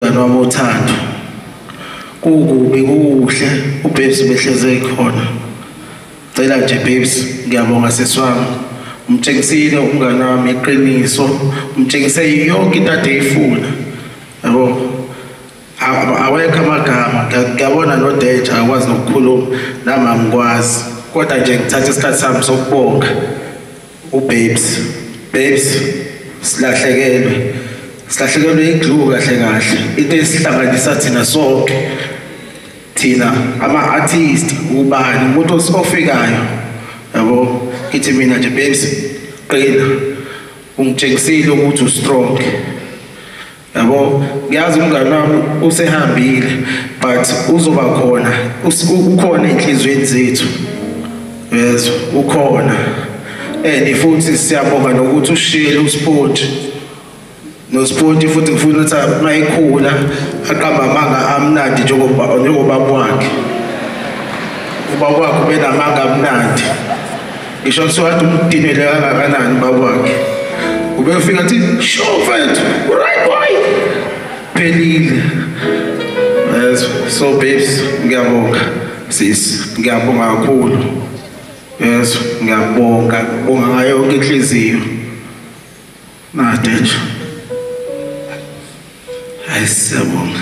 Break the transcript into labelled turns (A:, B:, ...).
A: Umngani wami wothando, kukubi kukuhle uBabes behleze khona. Cela nje Babes, ngiyabonga sisi wami. Umtshengisile umngani wami iqiniso, umtshengise yonke into ade eyifuna. Yabo. Awekho amagama, ngiyabona noDeja akwazi nokukhuluma, nami angikwazi. Kodwa nje ngithatha isikhathi sami sokubonga uBabes. Babes, silahlekelwe. Silahlekelwe iglue kahle kahle. Into esihlanganisa thina sonke. Thina ama-artist, ubani umuntu ofikayo. Yabo, ngithi mina nje Babes, qina. Ungitshengisile ukuthi ustrong. Yabo, ngiyazi umngani wami usehambile, but uzoba khona, ukhona enhliziyweni zethu. Yezwa, ukhona. And futhi siyabonga nokuthi ushiyele uSponge. NoSponge futhi ngifuna ukuthi mayikhula aqamba amanga amnandi njengoba njengobaba wakhe. Ubaba wakhe ubenamanga amnandi. Ngisho kuthiwa kade umdinele kangakanani ubaba wakhe. Ubefika athi, "Sho mfethu, right boy." Phelile. Yes, so babes, ngiyabonga. Sis, ngiyabonga kakhulu. Yes, ngiyabonga, ngibonga ngayo yonke inhliziyo. Nade nje. Hayi, siyabonga.